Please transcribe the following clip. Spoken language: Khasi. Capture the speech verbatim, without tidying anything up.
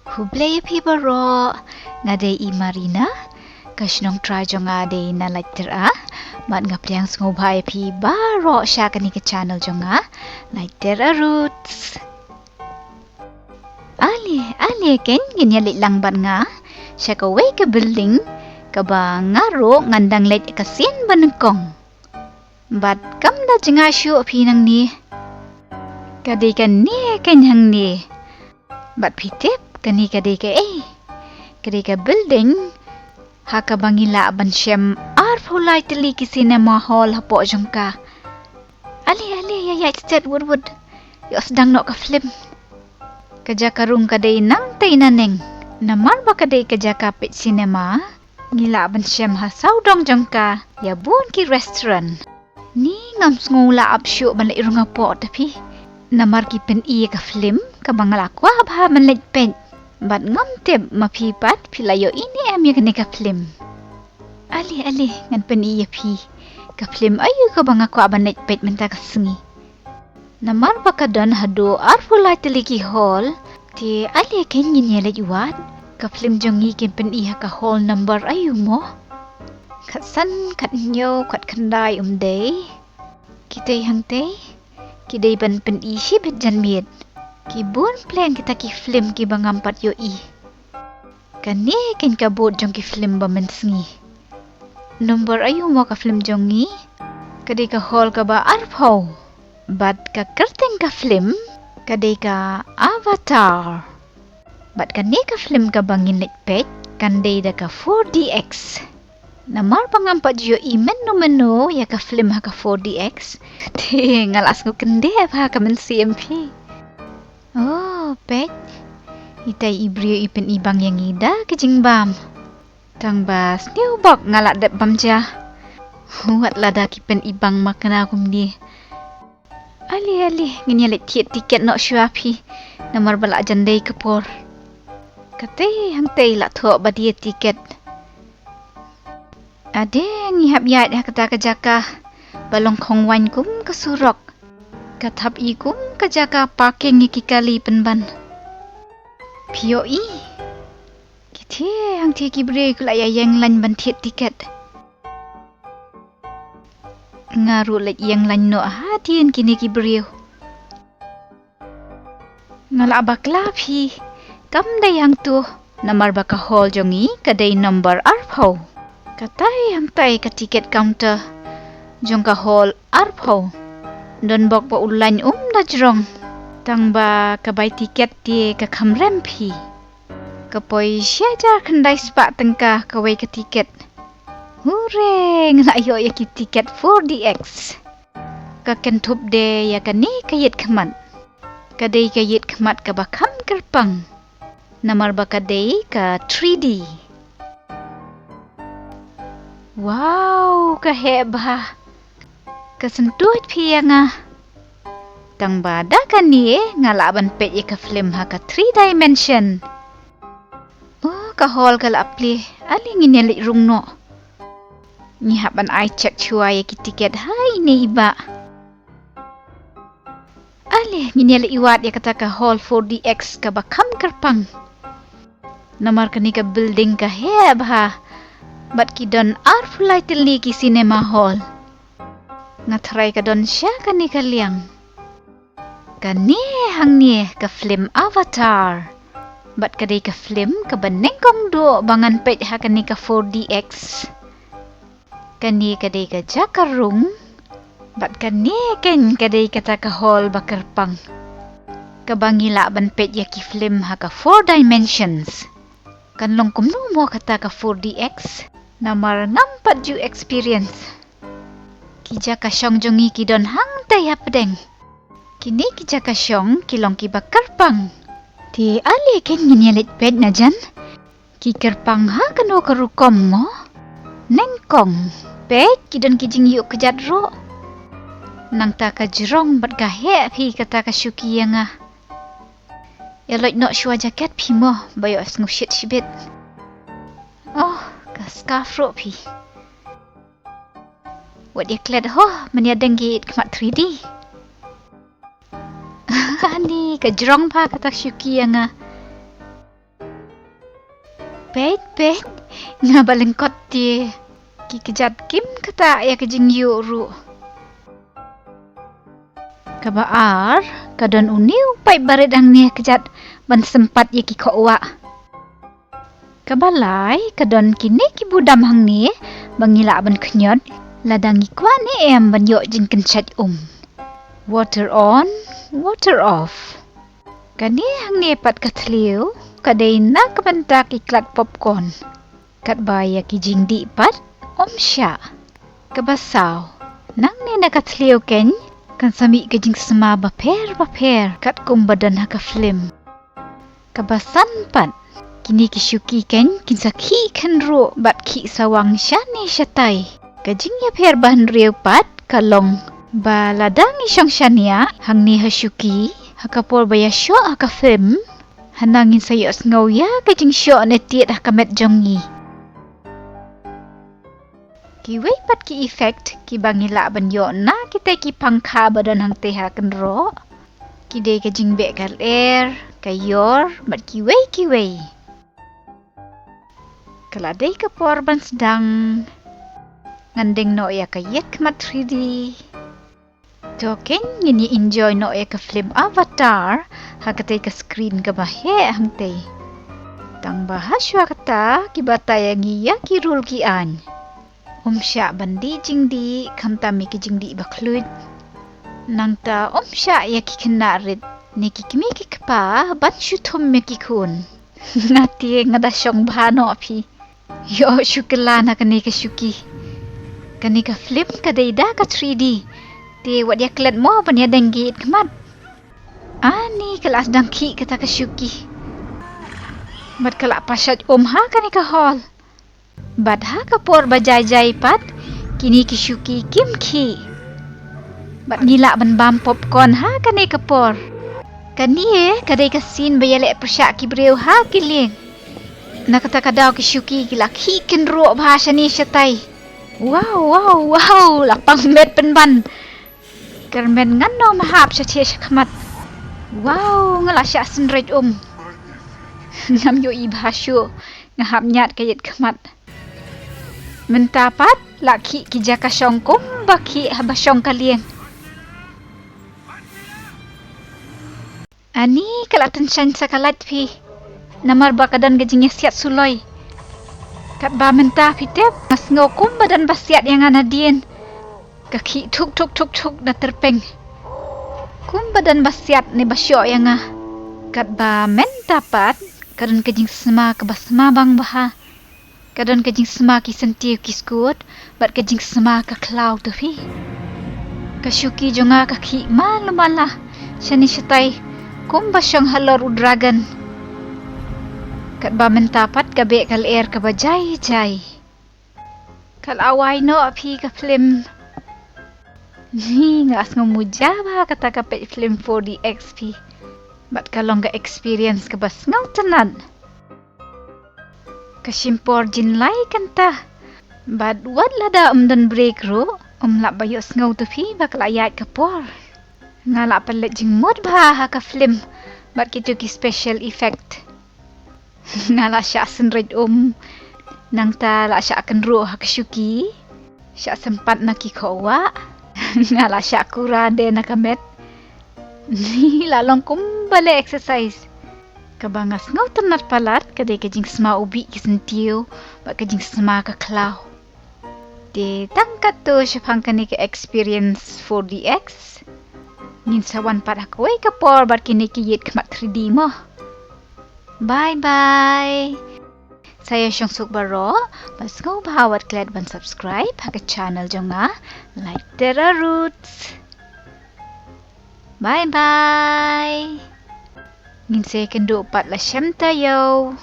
Khublei ïa phi baroh, nga dei i Marina, ka shnong trai jong nga dei na Laityra, bad nga pdiang sngewbha ïa phi baroh sha kane ka channel jong nga, Laityra Roots. Ale, ale kein ngin ïa leit lang bad nga sha kawei ka building kaba nga ruh ngan dang leit ka sien ba nyngkong. Bad kam da jngai shuh phi nangne. Ka dei kane kein hangne. Bad phi tip kane ka dei kaei? Ka dei ka building ha kaba ngi lah ban shem arphew lai tylli ki cinema hall hapoh jong ka. Ale, ale, ïa ïaid stet wut wut. Ïoh sdang noh ka film. Ka jaka rung ka dei nangtei naneng. Namar ba ka dei ka jaka peit cinema, ngi lah ban shem ha sawdong jong ka ïa bun ki restaurant. Ni ngam sngew lah ap shuh ban leit rung hapoh te phi. Namar ki pyni ïa ka film kaba nga la kwah bha ban leit peit. Bad ngam tip ma phi pat phi la ïohi ne em ïa kane ka film. Ale, ale, ngan pyni ïa phi ka film aïu kaba nga kwah ban leit peit mynta ka sngi. Namar ba ka don haduh arphew lai tylli ki hall, te ale kein ngin ïa leit wad. Ka film jong ngi kin pyni ha ka hall number aïu mo? Khatsan, khathynñiew, khatkhyndai um dei. Kitei hangtei ki dei ban pyni shibit janmiet. Ki bun pleng kita ki film kiba ngam pat ïohi. Kane kein ka bud jong ki film ba mynsngi. Number aïu mo ka film jong ngi? Ka dei ka hall kaba arphew. Bad ka kyrteng ka film ka dei ka Avatar. Bad kane ka film kaba ngin leit peit kan dei da ka four D X. Namar ba ngam pat ju ïohi mynno mynno ïa ka film ha ka four D X, te nga la sngewkyndit bha ka mynsiem phi. Oh, peit. Itai i briew i pyni bang ïa ngi da ka jingbam. Tang ba sniew bok nga la dep bam ja. Wat lada ki pyni bang ma kane kumne. Ale, ale, ngin ïa leit thied tiket noh shuwa phi. Namar ba la jan dei ka por. Katei hangtei la thoh ba die tiket. Ade, ngi hap ïaid ha kata ka jaka ba long khongwaiñ kum ka surok. Ka thap i kum ka jaka parking ïa ki kali pynban. Phi ïohi? Kitei hangtei ki briew ki la ïa ïeng lain ban thied tiket. Nga ruh leit ïeng lain noh hadien kine ki briew. Nga la bakla phi, kam dei hangto, namar ba ka hall jong ngi ka dei number arphew. Katai hangtai ka ticket counter jong ka hall arphew. Don bok ba u lain um da jrong. Tang ba ka bai tiket te ka kham rem phi. Ka poi shi hajar khyndai spah tyngka kawei ka tiket. Hure, nga la ïoh ïa ki tiket four D X. Ka kynthup de ïa kane ka ïit khmat. Ka dei ka ïit khmat kaba kham kyrpang. Namar ba ka dei ka three D. Wow, ka heh bha. Ka syntuid phi ïa nga. Tang ba da kane nga lah ban peit ïa ka film ha ka three dimension. Oh, ka hall ka la plie. Ale ngin ïa leit rung noh. Ngi hap ban ai check shuwa ïa ki tiket ha ine i bah. Ale ngin ïa leit wad ïa kata ka hall four D X kaba kham kyrpang. Namar kane ka building ka heh bha. Bad ki don arphew lai tylli ki cinema hall. Nga tharai ka don sha kane ka liang. Kane hangne ka film Avatar. Bad ka dei ka film kaba nyngkong duh ba ngan peit ha kane ka four D X. Kane ka dei ka jaka rung. Bad kane kein ka dei kata ka hall ba kyrpang. Kaba ngi lah ban peit ïa ki film ha ka four dimensions. Kan long kumno mo kata ka four D X? Namar ngam pat ju experience. Ki jaka shong jong ngi ki don hangtai hapdeng. Kine ki jaka shong ki long kiba kyrpang. Te ale kein ngin ïa leit peit na jan. Ki kyrpang ha kano ka rukom mo? Nyngkong. Peit ki don ki jingïuh kjat ruh. Nangta ka jrong bad ka heh phi kata ka shuki ïa nga. Ïa loit noh shuwa jaket phi mo ba ïoh sngewshit shibit. Oh, ka scarf ruh phi. Wat ïa klet ho, mynta dang ki ïit khmat three D. Ani ka jrong bha kata shuki ïa nga. Peit, peit, nga ba lyngkot te. Ki kjat kim ktah ïa ka jingïuh ruh. Kaba ar, ka don une u paip barit hangne ha kjat ban sympat ïa ki khohwah. Kaba lai, ka don kine ki budam hangne ba ngi lah ban khñiot lada ngi kwah ne em ban ïoh jingkynshait um. Water on, water off. Kane hangne pat ka thliew ka dei na ka bynta ki klat popcorn. Katba ïa ki jingdih pat ym shah. Kaba saw, nangne na ka thliew keiñ kan sa mih ka jingsma bapher bapher katkum ba don ha ka phlim. Kaba san pat, kine ki shuki keiñ kin sa khih khynruh bad khih sawang shane shatai. Ka jingïapher ba hynriew pat ka long ba lada ngi shong shaniah hangne ha shuki, ha ka por ba ïashoh ha ka phlim, hana ngin sa ïohsngew ïa ka jingshoh ne tied ha ka met jong ngi. Kiwei pat ki effect kiba ngi lah ban ïoh na kita ki pangkha ba don hangtei ha kynroh. Ki dei ka jingbeh ka lyer, ka ïor bad kiwei kiwei. Ka la dei ka por ban sdang. Ngan deng noh ïa ka ïit khmat three D. To keiñ ngin ïa enjoy noh ïa ka phlim Avatar ha katei ka screen kaba heh hangtei. Tang ba ha shuwa kata ki batai ïa ngi ïa ki rule ki aiñ. Ym shah ban dih jingdih khamtam ïa ki jingdih ba khluit. Nangta ym shah ïa ki khynnah rit ne ki kmie ki kpa ban shu thum ïa ki khun. Nga te nga da shong bha noh phi. Ïoh shu kylla na kane ka shuki. Kane ka phlim ka dei da ka three D. Te wat ïa klet mo ban ïa deng ki ïit khmat. Ani ka la sdang khih kata ka shuki. Bad ka la pashait um ha kane ka hall. Bad ha ka por ba jai jai pat kine ki shuki kim khih. Bad ngi lah ban bam popcorn ha kane ka por. Kane ka dei ka scene ba ïaleh pyrshah ki briew ha ki lieng. Na kata ka daw ki shuki ki la khih kynroh bha shane shatai. Wow, wow, wow, la pang met pynban. Kyrmen ngan ym hap sha thiah sha khmat. Wow, nga la shah synreit um. Ngam ïohi bha shuh, nga hap ñiad ka ïit khmat. Mynta pat la khih ki jaka shong kumba khih haba shong ka lieng. Ani ka la tynshaiñ sa ka lait phi. Namar ba ka don ka jingïasiat suloi. Katba mynta phi tip nga sngew kumba don ba siat ïa nga nadien. Ka khih thuk thuk thuk thuk na tyrpeng. Kumba don ba siat ne ba shoh ïa nga. Katba mynta pat ka don ka jingsma kaba sma bang bha. Ka don ka jingsma ki syntiew ki skut bad ka jingsma ka khlaw to phi. Ka shuki jong nga ka khih malu mala shane shatai kumba shong halor u dragon. Katba mynta pat ka beh ka lyer kaba jai jai. Ka la wai noh phi ka phlim. Ni nga sngew muja bha kata ka peit phlim four D X phi. Bad ka long ka experience kaba sngewtynnat. Ka shim por jin lai kynta. Bad wat lada ym don break ruh ym lah ba ïohsngew to phi ba ka la ïaid ka por. Nga la pynleit jingmut bha ha ka phlim bad kito ki special effect. Nga la shah synreit um. Nangta la shah kynroh ha ka shuki. Shah sympat na ki khohwah. Nga la shah kura de na ka met. Ni la long kumba leh exercise. Kaba nga sngewtynnat palat ka dei ka jingsma u bih ki syntiew bad ka jingsma ka khlaw. Te tang katto shaphang kane ka experience four D X. Ngin sa wan pat ha kawei ka por bad kine ki ïit khmat three D mo. Bye bye. Sa ïa shong suk baroh, bad sngewbha wat klet ban subscribe ha ka channel jong nga, Light Terra Roots. Bye bye. Ngin sa ïakynduh pat la shem taïew.